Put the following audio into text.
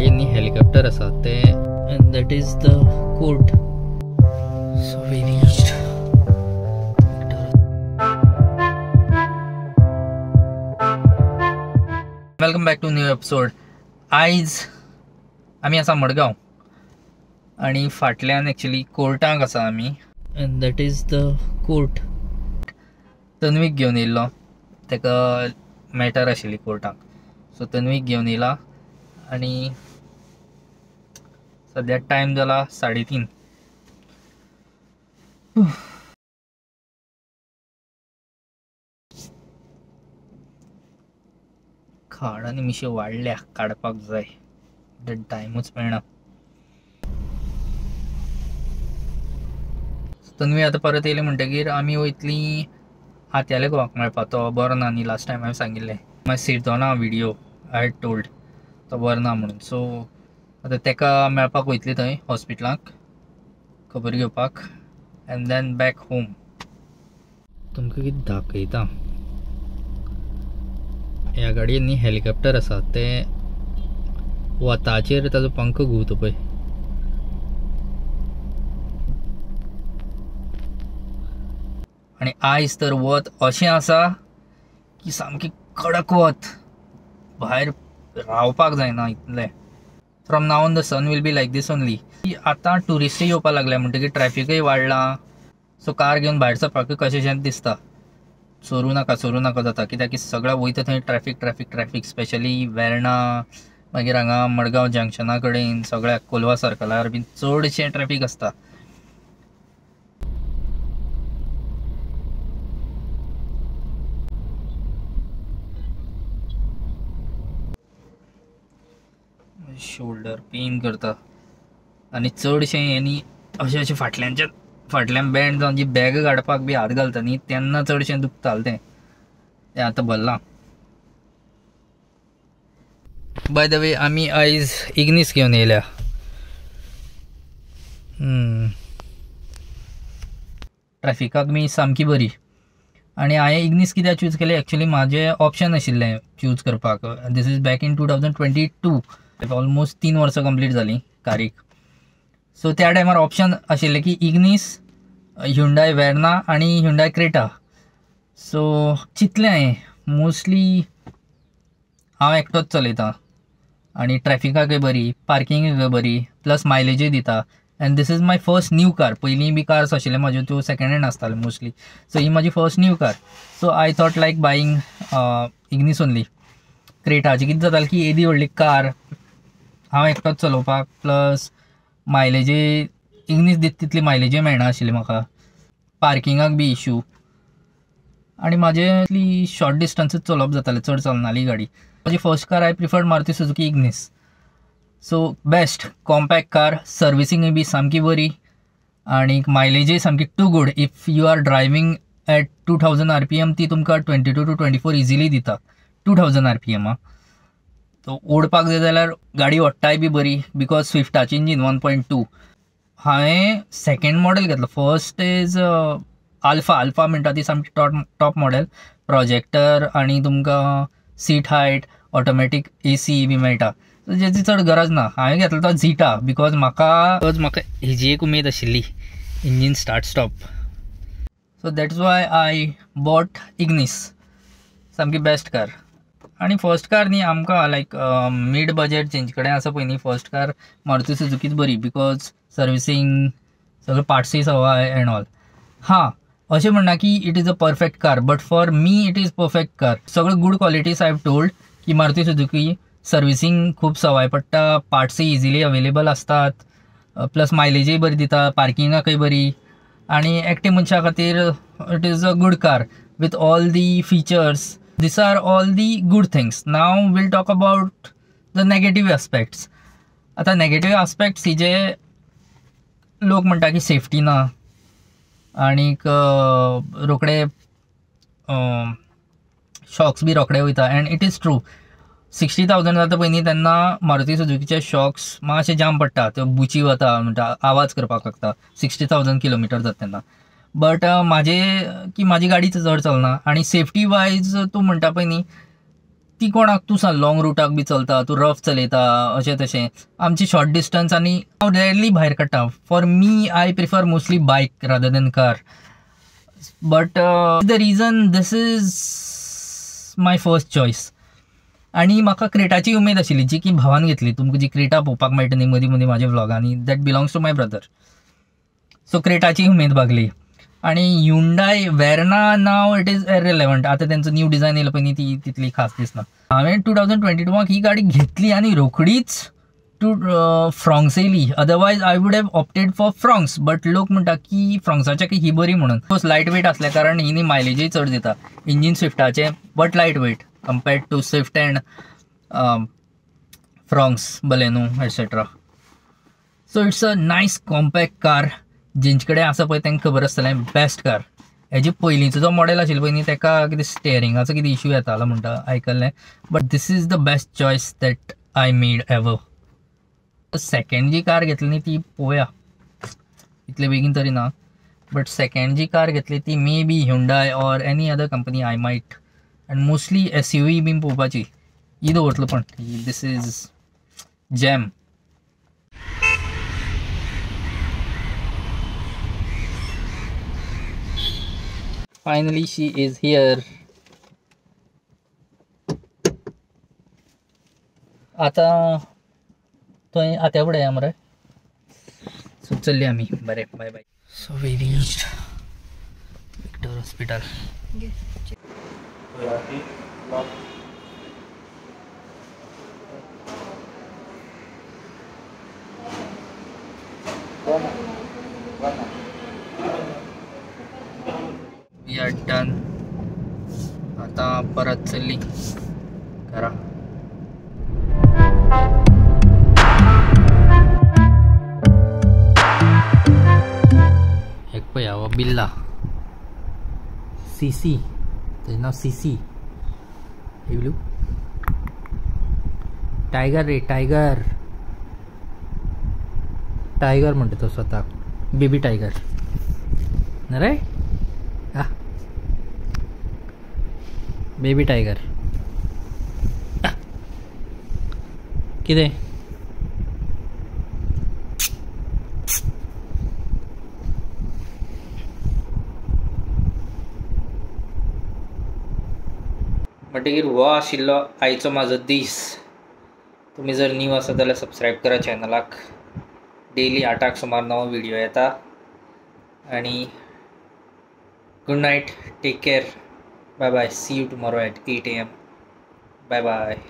गाडयेन न्ही हेलिकॉप्टर आसा तें, and that is the court. So we reached. Welcome back to new episode. आयज आमी आसा मडगांव आनी फाटल्यान एक्चुली कोर्टाक आसा आमी, and that is the court. तन्वीक घेवन येयल्लो, ताका मॅटर आशिल्ली कोर्टाक, सो तन्वीक घेवन येयला आनी सद्या टायम जाला 3:30. खाड आनी मिश्यो वाडल्या, काडपाक जाय, टायमूच मेळना. तन्वी आतां परत येयलें म्हणटगीर आमी वयतलीं आत्याले घोवाक मेळपाक. तो बरो ना न्ही, लास्ट टायम हांवें सांगिल्लें, मागीर सिरदोना व्हिडियो I had told तो बरो ना म्हणून. सो आतां तेका मेळपाक वयतली थंय हॉस्पिटलाक खबर घेवपाक, एंड then back home. तुमकां कितें दाखयता, ह्या गाडयेन न्ही हेलिकॉप्टर आसा तें वताचेर ताजो पंख घुंवता पळय. आनी आयज तर वत अशें आसा की सामकें कडक वत, भायर रावपाक जायना इतलें. From now on the sun will be like this only. आतां ट्युरिस्टूय येवपाक लागल्या म्हणटकीर ट्रॅफिकूय वाडलां, सो कार घेवन भायर सरपाकूय कशेंशेंच दिसता. चोरूं नाका चोरूं नाका जाता, कित्याक की सगळ्या वयता थंय traffic traffic traffic, specially Verna, मागीर हांगा मडगांव जंक्शना कडेन, सगळ्या कोलवा सर्कलार बीन चडशें ट्रॅफीक आसता. शोल्डर पेन करता आनी चडशें हें अशें अशें फाटल्यानच्या फाटल्यान बँड जावन जी बॅग काडपाक बी हात घालता न्ही तेन्ना चडशें दुखतालें तें, तें आतां भरलां. बाय the way आमी आयज इग्नीस घेवन येयल्या. ट्रॅफिकाक बी सामकी बरी. आनी हांवें इग्नीस कित्याक चूज केलें, एक्चुली म्हाजें ऑप्शन आशिल्लें चूज करपाक. This is back in 2022, almost 3 वर्सां कंप्लीट जालीं कारीक. सो त्या टायमार ऑप्शन आशिल्लें की इग्नीस, ह्युंडाय वेर्ना आनी ह्युंडाय क्रेटा. सो चिंतलें हांवें, मोस्टली हांव एकटोच चलयतां आनी ट्रॅफिकाकय बरी, पार्किंगूय बरी, प्लस मायलेजूय दिता. And this is my first new car. पयलीं बी कार्स आशिल्ले म्हाज्यो त्यो सेकेंड हँड आसताल्यो मोस्टली, सो ही म्हाजी first new car. So I thought like buying Ignis only. क्रेटाचें कितें जातालें की येदी व्हडली कार हांव एकटोच चलोवपाक, प्लस मायलेजूय इग्नीस दिता तितली मायलेजूय मेळना आशिल्ली म्हाका, पार्किंगाक बी इशू, आनी म्हाजें इतली शॉर्ट डिस्टन्सूच चलोवप जातालें, चड चलनाली गाडी. म्हाजी first car I preferred Maruti Suzuki Ignis. So best compact car, सर्विसिंगूय बी सामकी बरी आनी मायलेजूय सामकी too good. If you are driving at 2000 RPM ती तुमकां 22 to 24 easily दिता, 2000 RPM. आं, सो ओडपाक जाय जाल्यार गाडी ओडटाय बी बरी, because स्विफ्टाची इंजीन 1.2. हांवें सेकेंड मॉडल घेतलो, फर्स्ट is alpha. Alpha म्हणटा ती सामकी टॉप मॉडल, प्रोजेक्टर आनी तुमकां seat height, automatic AC B मेळटा, जेची चड गरज ना. हांवें घेतलो तो झिटा, because म्हाका हेजी एक उमेद आशिल्ली, engine start stop. So that's why I bought Ignis, सामकी बेस्ट कार. आनी फर्स्ट कार न्ही आमकां लायक मीड बजट जेंचे कडेन आसा पळय न्ही, फर्स्ट कार मारुती सुझुकीच बरी, because servicing सगळे पार्ट्सूय सवाय एंड ऑल. हां, अशें म्हणना की it is a perfect car, but for me it is perfect car. सगळे good qualities I have told की मारुती सुझुकी सर्विसींग खूब सवाय पडटा, पार्ट्सूय इजिली अवेलेबल आसतात, प्लस मायलेजूय बरी दिता, पार्किंगाकय बरी, आनी एकटे मनशा खातीर it is a good car with all the features. These are all the good things. Now we'll talk about the negative aspects. आता negative aspects ही जे लोक म्हणटा की सेफ्टी ना, आनीक रोखडे शॉक्स बी रोखडे वयता, and it is true. 60,000 जाता पळय न्ही तेन्ना मारुती सुझुकीचे शॉक्स मातशे जाम पडटा, त्यो बुची वता म्हणटा, आवाज करपाक लागता 60,000 किलोमिटर जाता तेन्ना. बट म्हाजे की म्हाजी गाडी चड चलना, आनी सेफ्टी वायज तूं म्हणटा पळय न्ही ती कोणाक तूं सांग लॉंग रुटाक बी चलता, तूं रफ चलयता अशें तशें. आमची शॉर्ट डिस्टन्स आनी हांव रेरली भायर काडटा. For me I prefer mostly bike rather than car. But the reason this is my first choice. आनी म्हाका क्रेटाची उमेद आशिल्ली जी की भावान घेतली. तुमकां जी क्रेटा पळोवपाक मेळटा न्ही मदीं मदीं म्हाज्या व्लॉगांनी, that belongs to my brother. So क्रेटाची उमेद भागली. आनी Hyundai Verna now it is irrelevant. आतां तेंचो न्यू डिझायन येयलो पळय न्ही ती तितली खास दिसना. हांवें 2022 ही गाडी घेतली आनी रोखडीच टू फ्रॉंक्स येयली. Otherwise I would have opted for Fronx, but लोक म्हणटा की फ्रॉंक्साच्या ही बरी म्हणून. लायट वेट आसल्या कारण ही न्ही मायलेजूय चड दिता. इंजीन स्विफ्टाचें but light weight compared to Swift and Fronx, Baleno etcetera. So it's a nice compact car. जेंचे कडेन आसा पळय तांकां खबर आसतलें बेस्ट कार. हेजे पयलींचो जो मॉडेल आशिल्लो पळय न्ही ताका कितें स्टेरिंगाचो कितें इशू येतालो म्हणटा आयकल्लें, but this is the best choice that I made ever. Second ji car घेतली न्ही ती पळोवया, इतले बेगीन तरी ना, बट सेकंड जी कार घेतली ती may be Hyundai or any other company I might, and mostly SUV बीन पळोवपाची ही दवरतलो. पण this is gem. Finally she is here. आता थंय आत्या फुडें या मरे. सो चल्ली आमी. बरें, bye bye. So we reached Victor hospital. We are done. आता परत चल्ली घरा. एक पळय हो बिल्ला सीसी, तेजें नांव सीसी. ब्लू टायगर रे, टायगर टायगर म्हणटा तो स्वताक, बेबी टायगर रे. हा बेबी टायगर कितें म्हणटकीर हो आशिल्लो आयचो म्हाजो दीस. तुमी जर न्यू आसा जाल्यार सबस्क्रायब करा चॅनलाक. डेली 8 सुमार नवो व्हिडिओ येता. आनी good night, take care, bye bye, see you tomorrow at 8 AM. Bye bye.